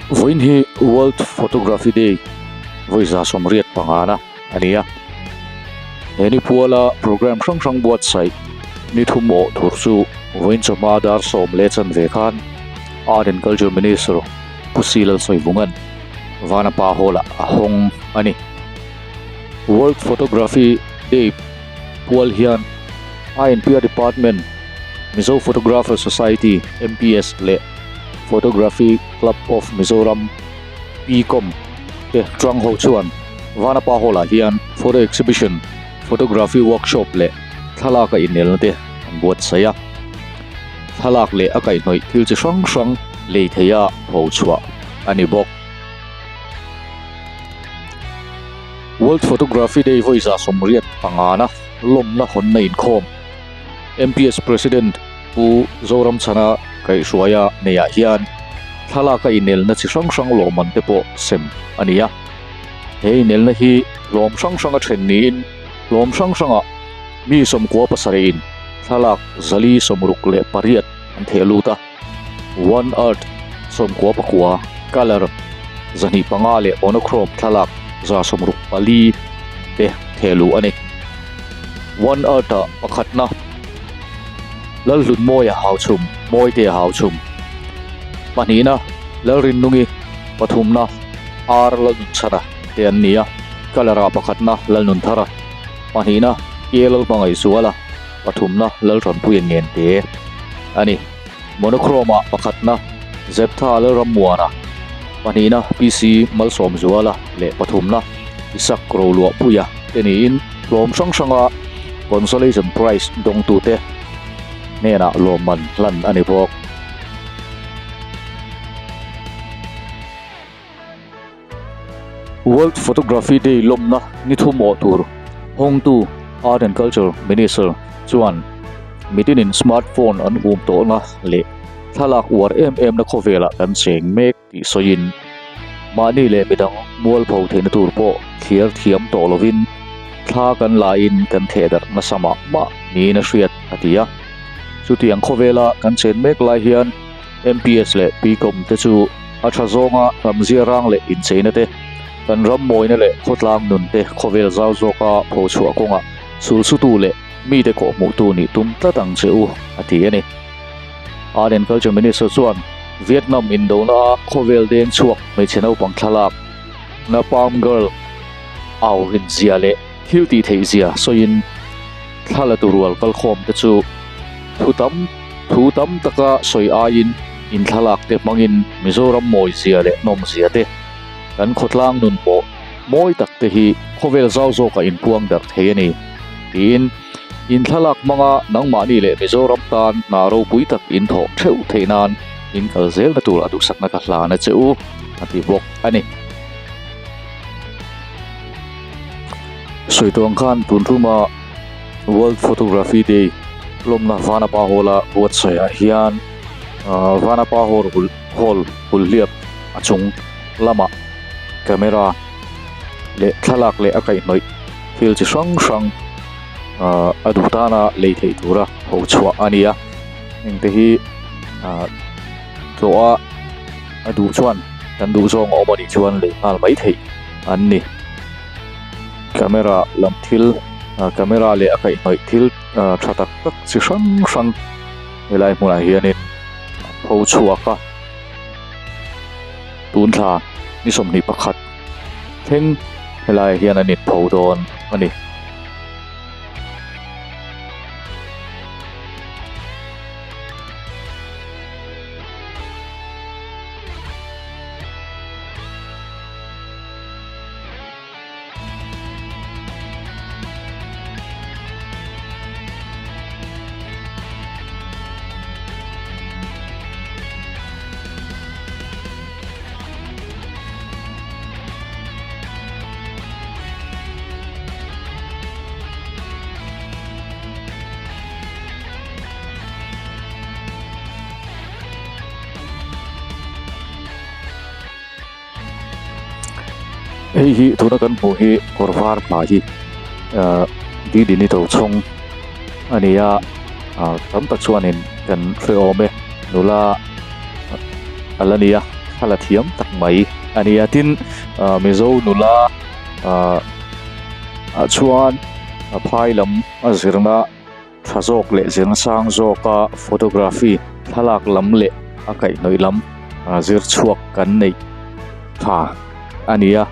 Vawiin hi World Photography Day vawi 85 na a ni a. He ni puala program hrang hrang buatsaih ni thum awh tur chu vawiin chawhma dar sawm leh chanve khan Art and Culture Minister Pu Si Lalsawivunga'n Vanapa Hall-ah a hawng a ni. World Photography Day pual hian INPR Department, Mizo Photographer Society, MPS, leh Photography Club of Mizoram, PCOM, te ṭang ho chuan Vanapa Hall-ah hian Photo Exhibition, Photography Workshop leh thlalak a inelna te an buatsaih a. Thlalak leh a kaihhnawih thil chi hrang hrang lei theia pho chhuah a ni bawk. World Photography Day vawi 85 na lawmna hawnna inkhawm MPS President Pu Zoramchhana kaihhruaia neiah hian thlalaka inelna chi hrang hrang lawmman te pawh sem a ni a. He inelna hi hlawm hrang hranga then niin hlawm hrang hrangah mi 97 in thlalak 468 an theh lut a. One Earth 99, Colour 205 leh Monochrome thlalak 164 te theh luh a ni. One Earth-ah pakhatna Lalhlunmawia Hauchhum, Mawitea Hauchhum, pahnihna Lalrinnungi, pathumna R Lalnunchhana te an ni a, Colour-ah pakhatna Lalnunthara, pahnihna K Lalhmangaihzuala, pathumna Lalhranpuia Ngente a ni. Monochrome-ah pakhatna Zeptha Lalrammuana, pahnihna PC Malsawmzuala leh pathumna Isak Roluahpuia te niin hlawm hrang hranga Consolation Prize dawngtute hnenah lawmman hlan a ni bawk. World Photography Day lawmna ni thum awh tur hawngtu Art and Culture Minister chuan mitinin smartphone an hum tawhna leh thlalak uar em emna khawvelah kan cheng mek tih sawiin mahni leh midang mualpho theihna tur pawh thliar thiam tawh lovin thla kan lain kan theh darh nasa mah mah niin a hriat a ti a. Chutiang khawvela kan chen mek lai hian MPS leh PCOM te chu a tha zawnga hnamzia rang leh incheina te, kan ram mawina leh khawtlang nun te khawvel zau zawka phochhuah kawngah sulsutu leh mite kawhhmuhtu nih tum tlat ang che u, a ti a ni. Art and Culture Minister chuan Vietnam indona a khawvel deng chhuak hmeichhe naupang thlalak Napalm Girl au rinzia leh thil tih theih zia sawiin thla la tu rual kalkhawm te chu thu tam Thu tam taka sawi aiin inthlalak te hmangin Mizoram mawi zia leh nawm zia te, kan khawtlang nun pawh mawi tak te hi khawvel zau zawkah inpuang darh thei a ni, tiin inthlalak hmanga nangmahni leh Mizoram tan hna ropui tak inthawh theuh theih nan in kal zelna tur a duhsakna ka hlan a che u, a ti bawk a ni. Sawi tawh ang khan tun tuma World Photography Day lawmna Vanapa Hall-a buatsaihah hian Vanapa Hall Hall hulhliap a chung lamah camera leh thlalak leh a kaihhnawih thil chi hrang hrang a duh tana lei theih tura ho chhuah a ni a, hengte hi tlawh a a duh chuan kan duh zawng a awm a nih chuan lei nghal mai theih an ni. Camera lam thil camera leh a kaihhnawih thil tha tak tak chi hrang hrang helai hmunah hianin an pho chhuak a tun thla ni 21 thleng helaiah hian an inpho dawn a ni. Hei hi tuna kan hmuh hi kawr var hma hi ahh Didini tochhawng a ni a ah tam tak chuanin kan hre awm e nula a la ni a. thla la thiam tak mai a ni a. Tin, Mizo nula ah chuan phai lam a zirna tha zawk leh zirna sang zawka photography thlalak lam leh a kaihhnawih lam zir chhuak kan neih tha a ni a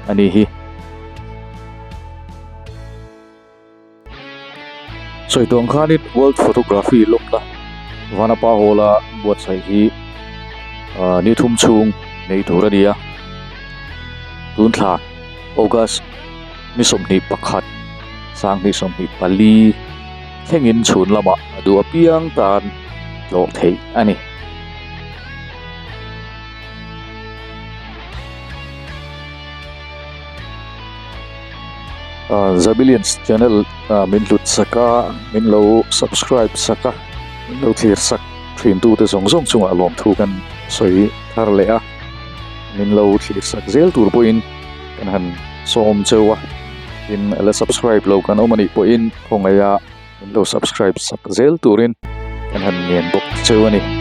a ni hi. Sawi tawng khanin World Photography lawmna Vanapa Hall a buatsaih hi ah ni thum chhung nei tur a ni a tun thla August ni 21 2024 thlengin chhun lamah a duh apiang tan tlawh theih a ni. Zabilians channel min hlut sak a min lo subscribe sak a min lo thlir sak thin tu te zawng zawng chungah lawmthu kan sawi thar leh a min lo thlir sak zel tur pawhin kan han sawm cheu a tin a la subscribe lo kan awm anih pawhin khawngaih a min lo subscribe sak zel turin kan han ngen bawk cheu a ni.